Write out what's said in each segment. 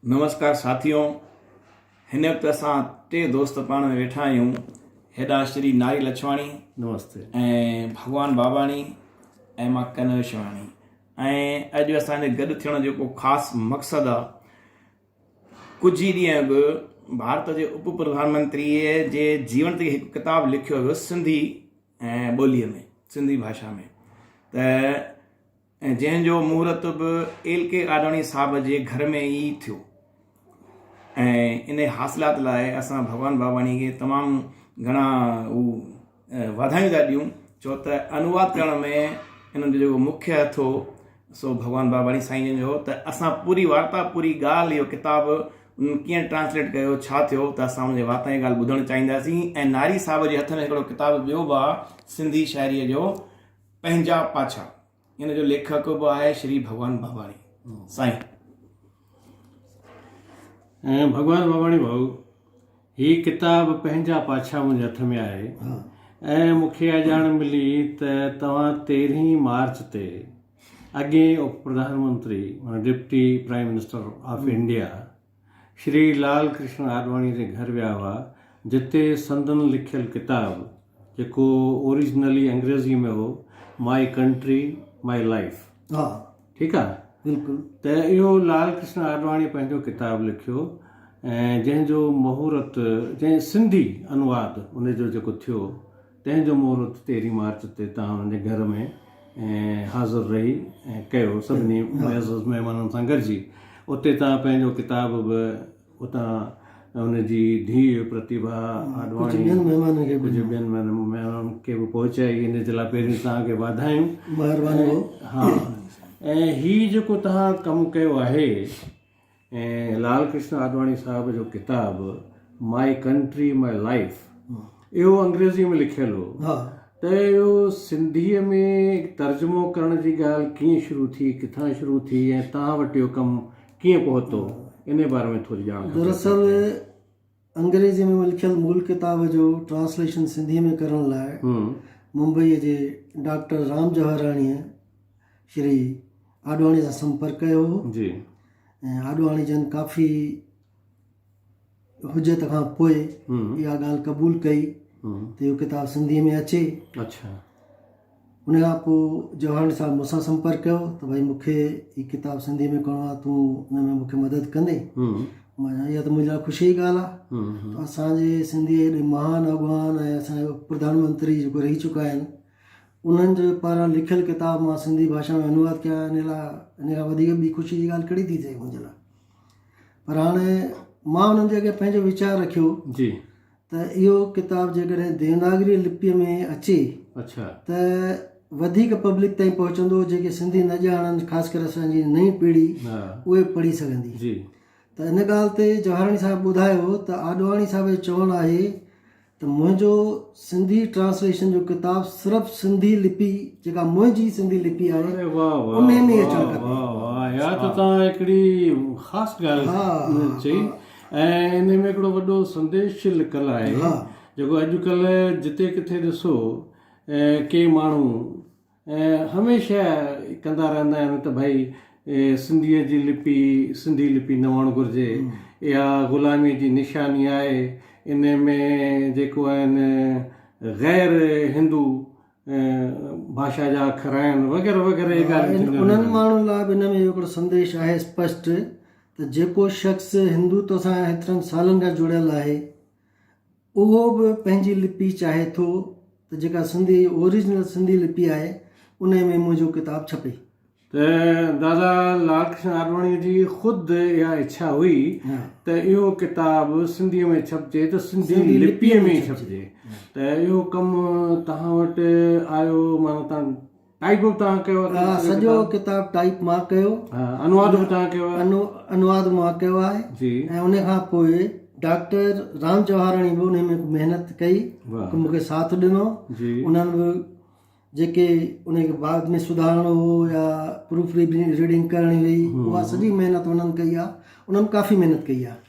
نمسڪار ساٿيو هن وقت اسان ٽي دوست پاڻ ۾ ويٺا آهيون هيڏانهن شري ناري لڇواڻي نمستي ۽ ڀڳوان باباڻي ۽ مان ڪنور شواڻي ۽ اڄ اسان جي گڏ ٿيڻ جو ڪو خاص مقصد آ ڪجهه ئي ڏينهن اڳ ڀارت جي اپ پرڌان منتري جي جيون تي هڪ ڪتاب لکيو ويو سنڌي ٻوليء ۾ سنڌي ڀاشا ۾ ته ۽ جنهن جو مهورت به ايل ڪي آڏواڻي صاحب جي گهر ۾ ئي ٿيو ۽ ان حاصلات لاء اسان ڀڳوان باباڻي کي تمام گهڻا هو واڌايون ٿا ڏيون ڇو ته انواد ڪرڻ ۾ انهن جو جيڪو مکيه هٿ هو سو ڀڳوان باباڻي سائين جن جو هو ته اسان پوري وارتا پوري ڳالهه اهو ڪتاب انهن ڪيئن ٽرانسليٽ ڪيو ڇا ٿيو ته اسان ان جي واتان اها ڳالهه ٻڌڻ چاهينداسين ۽ ناري صاحب جي هٿ ۾ هڪڙو ڪتاب ٻيو به آهي سنڌي شاعريء جو پنهنجا پاڇا ان جو ليکڪ به آهي شري ڀڳوان باباڻي سائين. ۽ ڀڳوان باباڻي ڀائو هي ڪتاب پنهنجا پاڇا منهنجي هٿ ۾ آهي ۽ مون کي اها ڄاڻ ملي ته توهان تيرهين مارچ تي اڳئين اپ پرڌان منتري معنيٰ deputy prime minister of India Shri Lal Krishna Advani جي گهر ويا هئا، جتي سندن لکيل ڪتاب، جيڪو اوريجنلي انگريزيء ۾ هو، مائي ڪنٽري، مائي لائيف. ها. ٺيڪ آ. بلڪل. ته اهو لال ڪرشن آڏواڻيء پنهنجو ڪتاب لکيو ۽ جنهن جو مهورت، جنهن سنڌي انواد ان جو جيڪو ٿيو، تنهن جو مهورت تيرهين مارچ تي توهان انهن جي گهر ۾ حاضر رهي ۽ ڪيو سڀني معزز مهمانن سان گڏجي اتي توهان پنهنجو ڪتاب به اتان ان جي ڌيء پرتيڀا آڏواڻي ڪجهه ٻين مهمانن کي به پهچائي ان جي لاء پهرين توهان کي واڌايون مهرباني ها ۽ هي جيڪو توهان ڪم ڪيو آهي ۽ لال ڪرشن آڏواڻي صاحب جو ڪتاب مائي ڪنٽري مائي لائيف اهو انگريزيء ۾ لکيل هو ته اهو سنڌيء ۾ ترجمو ڪرڻ جي ڳالهه ڪيئن شروع ٿي، ڪٿان شروع ٿي ۽ توهان وٽ اهو ڪم ڪيئن پهتو، انهي باري ۾ ٿوري ڄاڻ کپي. دراصل انگريزيء ۾ لکيل مول ڪتاب جو ٽرانسليشن سنڌيء ۾ ڪرڻ لاء ممبئيء جي ڊاڪٽر رام جواهراڻيء شري آڏواڻي سان سمپرڪ ڪيو هو جي ۽ آڏواڻي جن ڪافي حجت کان پوء اها ڳالهه قبول ڪئي ته اهو ڪتاب سنڌيء ۾ اچي. اڇا. ان کان پوء جواهراڻي صاحب مون سان سمپرڪ ڪيو ته ڀائي مون کي هي ڪتاب سنڌيء ۾ ڪرڻو آهي تون ان ۾ مون کي مدد ڪندين؟ مان چيو اها ته منهنجي لاء خوشيء جي ڳالهه آهي ته اسان جي سنڌيء جي ايڏي مهان اڳواڻ ۽ اسان جو پرڌان منتري جيڪو رهي چڪا آهن انهن جي پاران لکيل ڪتاب مان سنڌي ڀاشا ۾ انواد ڪيا ان لاء ان کان وڌيڪ ٻي خوشي جي ڳالهه ڪهڙي ٿي ٿئي منهنجي لاء پر هاڻي مان انهن جي اڳيان پنهنجو ويچار رکيو جي ته اهو ڪتاب جيڪڏهن ديوناگري لپيء ۾ اچي اڇا ته وڌيڪ پبلڪ تائين پهچندو جيڪي سنڌي نه ڄاڻن خاص ڪري اسان جي نئين پيڙهي اهي پڙهي سگهندي جي ته ان ڳالهه تي جواهراڻي صاحب ٻڌايو ته آڏواڻي صاحب جو چوڻ آهي ته منهنجو سنڌي ٽرانسليشن جو ڪتاب صرف سنڌي لپي جيڪا منهنجي سنڌي لپي آهي اري واه واه انهي ۾ اچڻ کپي. واه واه اها ته توهان هڪڙي خاص ڳالهه چئي ۽ انهي ۾ هڪڙو وڏو سنديش لڪل آهي جيڪو اڄڪلهه جتي ڪٿي ڏسو ڪي ماڻهو ۽ هميشه ڪندا رهندا آهن ته ڀائي سنڌيء جي لپي سنڌي لپي نه هئڻ گهرجي، اها غلاميء جي نشاني آهي، ان ۾ جيڪو آهن غير هندو ڀاشا جا اکر آهن وغيره وغيره اهي ڳالهيون ٿينديون انهن رهنديون آهن. ماڻهن لاء به ان ۾ اهو هڪڙو سنديش آهي اسپشٽ ته جيڪو شخص هندوتو سان هيترن سالن کان جڙيل آهي اهو به پنهنجي لپي چاهي ٿو ته جيڪا سنڌي اوريجنل سنڌي لپي آهي انهي ۾ منهنجو ڪتاب ڇپي. ته دادا لال ڪرشن آڏواڻيء جي خود اها اڇا هئي ته اهو ڪتاب سنڌيء ۾ ڇپجي ته سنڌي لپيء ۾ ئي ڇپجي ته اهو ڪم توهان وٽ آيو معنيٰ توهان ٽائيپ به توهان ڪيو آهي؟ ها سڄو ڪتاب ٽائيپ مان ڪيو. ها انواد به توهان ڪيو آهي؟ انواد مان ڪيو آهي. جي. ۽ ان کان پوء ڊاڪٽر رام جواهراڻي به ان ۾ محنت ڪئي مون کي ساٿ ڏنو. جي. انهن به جيڪي ان کي بعد ۾ سڌارڻو هو يا پروف ريڊنگ ڪرڻي هئي اها سڄي محنت انهن ڪئي آهي انهن ڪافي محنت ڪئي آهي.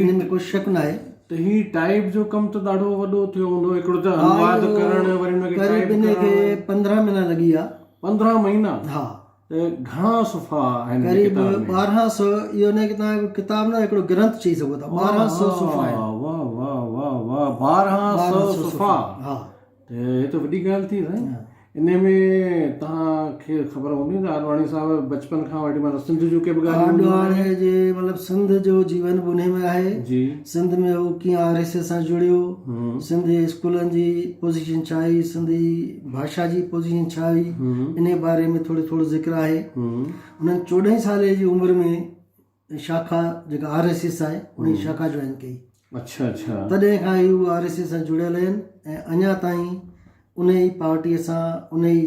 ان ۾ ڪو شڪ ناهي. ته هي ٽائيپ جو ڪم ته ڏاڍو وڏو ٿيو هوندو هڪڙو ته انواد ڪرڻ وري ان کي ٽائيپ قريب ان کي 15 مهينا لڳي ويا. 15 مهينا؟ ها. ته گهڻا صفحا آهن هن قريب ڪتاب ۾؟ 1200 اهو نه ڪي توهان هڪ ڪتاب نه هڪڙو گرنٿ چئي سگهو ٿا 1200 صفحا آهن. واه واه واه واه 1200 صفحا ها. ته هي ته وڏي ڳالهه ٿي سائين. انهي ۾ توهان کي خبر هوندي ته آڏواڻي صاحب بچپن کان وٺي معنيٰ سنڌ جون ڪي به ڳالهيون هونديون آهن. آڏواڻي جي مطلب سنڌ جو جيون به انهي ۾ آهي. جي. سنڌ ۾ هو ڪيئن آر ايس ايس سان جڙيو، سنڌ جي اسڪولن جي پوزيشن ڇا هئي، سنڌي ڀاشا جي پوزيشن ڇا هئي، انهي باري ۾ ٿورو ٿورو ذڪر آهي. انهن 14 سالي جي عمر ۾ شاخا جيڪا آر ايس ايس آهي ان جي شاخا جوائن ڪئي. اڇا اڇا. تڏهن کان ئي هو آر ايس ايس سان جڙيل آهن ۽ اڃا تائين ان ئي پارٽيء سان ان ئي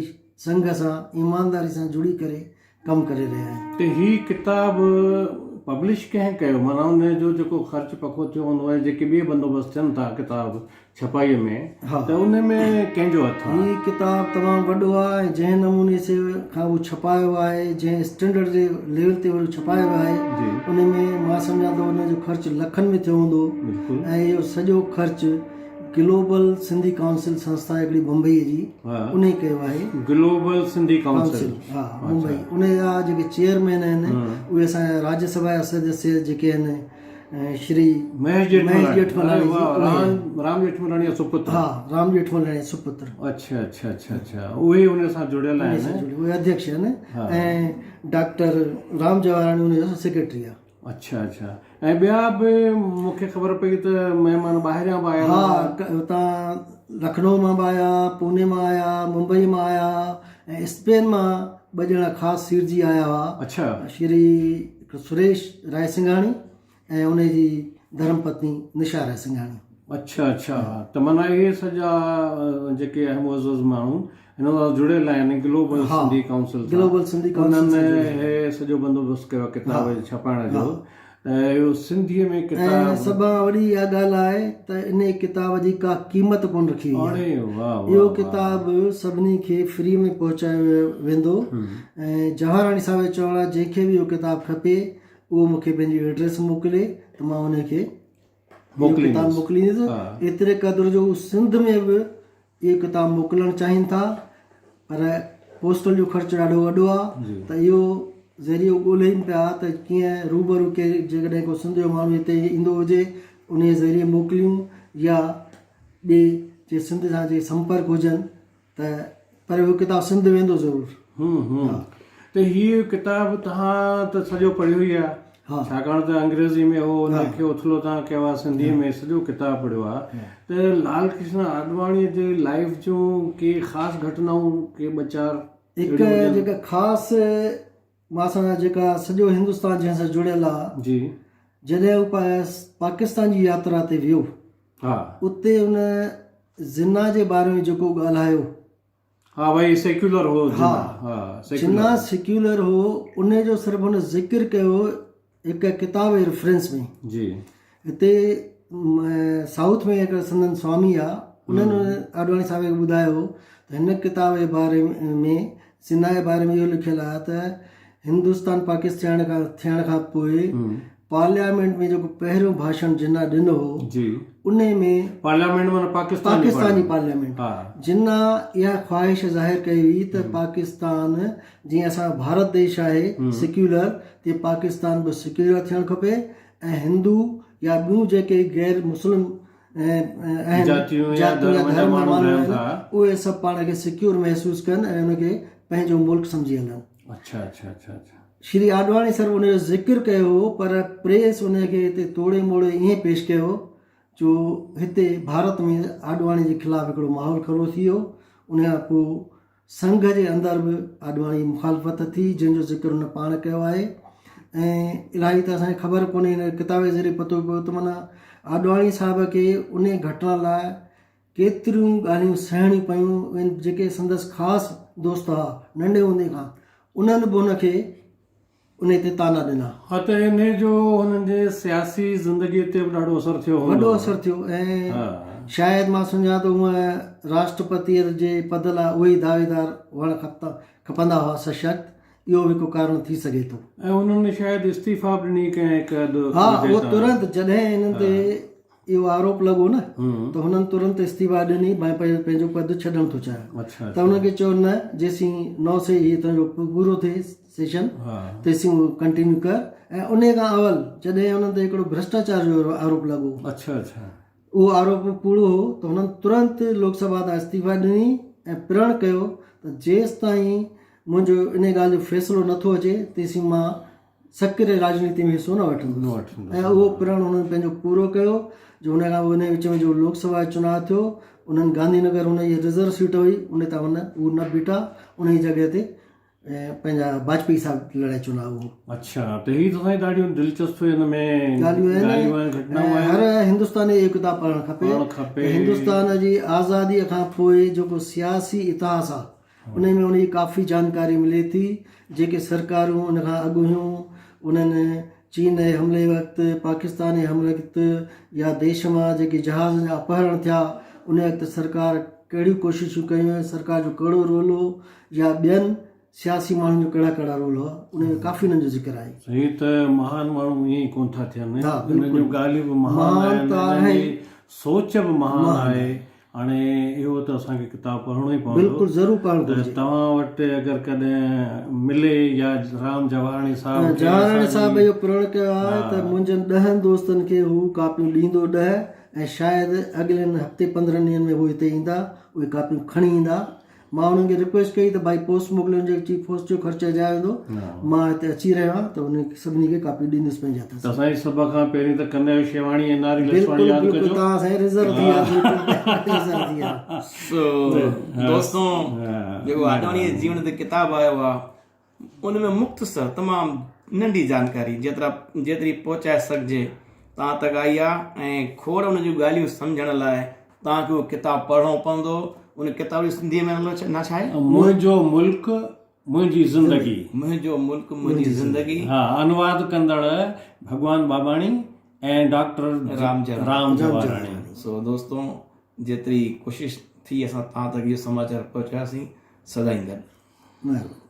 سنگهه سان ايمانداري سان جڙي ڪري ڪم ڪري رهيا آهن. ته هي ڪتاب پبلش ڪنهن ڪيو؟ معنيٰ ان جو جيڪو خرچ پکو ٿيو هوندو ۽ جيڪي ٻئي بندوبست ٿين ٿا ڪتاب ڇپائيء ۾ ته ان ۾ ڪنهن جو هٿ آهي؟ هي ڪتاب تمام وڏو آهي ۽ جنهن نموني سي کان هو ڇپايو آهي، جنهن اسٽينڊرڊ جي ليول تي اهو ڇپايو ويو آهي، ان ۾ مان سمجهان ٿو ان جو خرچ لکن ۾ ٿيو هوندو ۽ اهو سڄو خرچ گلوبل سنڌي ڪائونسل سنسٿا هڪڙي بمبئيء جي انهي ڪيو آهي. گلوبل سنڌي ڪائونسل ها ممبئي ان جا جيڪي چيئرمين آهن اهي اسان جا راجيه سڀا جا سدسيه جيڪي آهن شري مهيش ڄيٺملاڻي رام ڄيٺملاڻي جو سپتر. ها رام ڄيٺملاڻي جو سپتر. اڇا اڇا اڇا اڇا اهي ان سان جڙيل آهن. اهي اڌيڪش آهن ۽ ڊاڪٽر رام جواهراڻي ان جو سيڪريٽري آهي. اڇا اڇا ۽ ٻيا به مون کي خبر پئي ته مهمان ٻاهريان به آيا ها اتان لکنؤ مان به آيا، پوني مان آيا، ممبئي مان آيا ۽ اسپين مان ٻه ڄڻا خاص سيڙجي آيا هئا. اڇا. شري سريش رائسنگهاڻي ۽ ان جي ڌرم پتني نشا رائسنگهاڻي. اڇا اڇا ته معنيٰ اهي سڄا جيڪي اهم معزز ماڻهو هن سان جڙيل آهن گلوبل سنڌي ڪائونسل سان گلوبل سنڌي ڪائونسل انهن هي سڄو بندوبست ڪيو آهي ڪتاب جي ڇپائڻ جو ته اهو سنڌيء ۾ ڪتاب ۽ سڀ کان وڏي اها ڳالهه آهي ته ان ڪتاب جي ڪا قيمت ڪونه رکي وئي آهي اهو ڪتاب سڀني کي فري ۾ پهچايو ويندو ۽ جواهراڻي صاحب جو چوڻ آهي جنهن کي به اهو ڪتاب کپي اهو مون کي پنهنجي ايڊريس موڪلي ته مان ان کي اهو ڪتاب موڪليندس. ايتري قدر جو هو سنڌ ۾ به اهو ڪتاب موڪلڻ چاهين ٿا پر پوسٽل جو خرچ ڏاڍو وڏو آهي ته اهو ذريعو ڳولهين پيا ته ڪيئن روبرو ڪي جيڪڏهن ڪو سنڌ جو ماڻهو هتي ايندو هجي انهي ذريعي موڪليون يا ٻئي جي سنڌ سان جي سمپرڪ هجن ته پر اهو ڪتاب سنڌ ويندو ضرور. هون هون ته هي ڪتاب توهان ته سڄو پڙهيو ئي آهي ڇاڪاڻ ته انگريزي ۾ هو ان کي اٿلو توهان ڪيو آهي سنڌي ۾ سڄو ڪتاب پڙهيو آهي ته لال ڪرشن آڏواڻي جي لائيف جون ڪي خاص گهٽنائون ڪي ٻه چار هڪ جيڪا خاص مان سان جيڪا سڄو هندستان جنهن سان جڙيل آ جي جڏهن هو پاڪستان جي ياترا تي ويو ها اتي ان زنا جي باري ۾ جيڪو ڳالهايو ها ڀائي سيڪيولر هو ها جنا سيڪيولر هو ان جو صرف هن ذڪر ڪيو هڪ ڪتاب جي ريفرنس ۾ جي هتي سائوٿ ۾ هڪ سندن سوامي آ انهن آڏواڻي صاحب کي ٻڌايو ته هن ڪتاب جي باري ۾ زنا جي باري ۾ اهو لکيل آهي ته هندستان پاڪستان کان ٿيڻ کان پوء پارليامينٽ ۾ جيڪو پهريون ڀاشڻ جناح ڏنو هو جي ان ۾ پارليامينٽ معنيٰ پاڪستان پاڪستان جي پارليامينٽ جناح اها خواهش ظاهر ڪئي هئي ته پاڪستان جيئن اسان جو ڀارت ديش آهي سيڪيولر تيئن پاڪستان به سيڪيولر ٿيڻ کپي ۽ هندو يا ٻيون جيڪي غير مسلم آهن جاتيون يا ڌرم جا ماڻهو رهن ٿا اهي سڀ پاڻ کي سيڪيور محسوس ڪن ۽ ان کي پنهنجو ملڪ سمجهي هلن. اڇا اڇا اڇا اڇا. شري آڏواڻي صرف ان جو ذڪر ڪيو هو پر پريس ان کي هتي توڙي موڙي ائين پيش ڪيو جو هتي ڀارت ۾ آڏواڻي جي خلاف هڪڙو ماحول کڙو ٿي ويو. ان کان پوء سنگهه جي اندر به آڏواڻي جي مخالفت ٿي جنهن جو ذڪر هن پاڻ ڪيو آهي ۽ الاهي ته اسان کي خبر ڪونهي هن ڪتاب جي ذريعي پتو پيو ته معنيٰ آڏواڻي صاحب کي انهي گهٽنا لاء ڪيتريون ڳالهيون سهڻيون پيون ۽ جيڪي سندس خاص دوست هئا ننڍي هوندي کان انهن به هن کي انهي تي طعنا ڏنا. ها ته انهي جو هنن جي سياسي زندگي تي به ڏاڍو اثر ٿيو هوندو. وڏو اثر ٿيو ۽ شايد مان سمجهان ٿو هونء راشٽرپتيء جي پد لاء اهي ئي دعويدار هئڻ کپندا هئا سشڪت اهو به هڪ ڪارڻ ٿي سگهي ٿو. ۽ انهن شايد استعيفا به ڏني ڪنهن هڪ اڌ ها اهو ترنت جڏهن انهن تي. اهو آروپ لڳو نه ته هنن ترنت استعيفا ڏني مان پنهنجو پد ڇڏڻ ٿو چاهيان ته هنن کي چيو نه جيسين نو سي هي تنهنجو پورو ٿئي سيشن تيسين ڪنٽينيو ڪر ۽ ان کان اول جڏهن هنن تي هڪڙو ڀرشٽاچار جو آروپ لڳو اچھا اچھا اهو آروپ ڪوڙو هو ته هنن ترنت لوڪ سڀا تان استعيفا ڏني ۽ پرڻ ڪيو ته جيستائين منهنجو ان ڳالهه جو فيصلو نٿو اچي تيسين مان سڪريه راڄنيتي ۾ حصو نه وٺندس ۽ اهو پرڻ هنن پنهنجو پورو ڪيو جو ان کان پوء ان وچ ۾ جو لوڪ سڀا جو چناء ٿيو انهن گانڌي نگر هن جي رزرو سيٽ هئي ان تان هن هو نه بيٺا ان جي جڳهه تي پنهنجا باجپئي صاحب لڙائي چناء اهو. اڇا ته هي ته سائين ڏاڍيون دلچسپ ان ۾ ڳالهيون آهن گهٽنائون آهن هر هندستاني اهو ڪتاب پڙهڻ کپي هندستان جي آزادي کان پوء جيڪو سياسي اتهاس آهي انهي ۾ ان جي ڪافي جانڪاري ملي ٿي، جيڪي سرڪارون ان کان اڳ هيون، انهن چين جي حملي وقت، پاڪستان جي حملي وقت يا ديش مان جيڪي جهازن جا اپهرڻ ٿيا، ان وقت سرڪار ڪهڙيون ڪوششون ڪيون، سرڪار جو ڪهڙو رول هو يا ٻين سياسي ماڻهن جو ڪهڙا ڪهڙا رول هئا، انهي ۾ ڪافي انهن جو ذڪر آهي. سائين ته مهان ماڻهو ائين ئي ڪونه ٿا ٿين، انهن جون ڳالهيون به مهان آهن، انهن جي سوچ به مهان آهي، هاڻي اهو ته اسان کي ڪتاب پڙهڻو ئي پوندو. بلڪل ضرور پڙهڻ گهرجي. ته توهان وٽ اگر ڪڏهن ملي يا رام جواهراڻي صاحب کي جواهراڻي صاحب اهو پرڻ ڪيو آهي ته منهنجن ڏهن دوستن کي هو ڪاپيون ڏيندو 10 ۽ شايد اڳلين هفتي 15 ڏينهن ۾ هو هتي ايندا اهي ڪاپيون کڻي ايندا مان انهن کي رڪويسٽ ڪئي ته ڀائي پوسٽ موڪليو جي چي پوسٽ جو خرچ اجايو ويندو مان هتي اچي رهيو آهيان ته انهن سڀني کي ڪاپيون ڏيندس پنهنجي هٿ سان. ته سائين سڀ کان پهرين ته ڪنهيو شيواڻي ۽ ناري لڇواڻي ياد ڪجو. بلڪل توهان سائين ريزرو ٿي ويا بلڪل ريزرو ٿي ويا. سو دوستو جيڪو آڏواڻي جي جيون تي ڪتاب آيو آهي ان ۾ مختصر تمام ننڍي جانڪاري جيترا جيتري پهچائي سگهجي توهان تڪ آئي آهي ۽ کوڙ ان جون ڳالهيون سمجهڻ لاء توهان کي اهو ڪتاب پڙهڻو پوندو ان ڪتاب جو سنڌيء ۾ نالو نه ڇا آهي؟ منهنجو ملڪ منهنجي زندگي. منهنجو ملڪ منهنجي زندگي. ها انواد ڪندڙ ڀڳوان ٻاٻاڻي ۽ ڊاڪٽر رام جواراڻي. سو دوستو جيتري ڪوشش ٿي اسان توهان تڪ اهو سماچار پهچاياسين سدائين گڏ. مهرباني.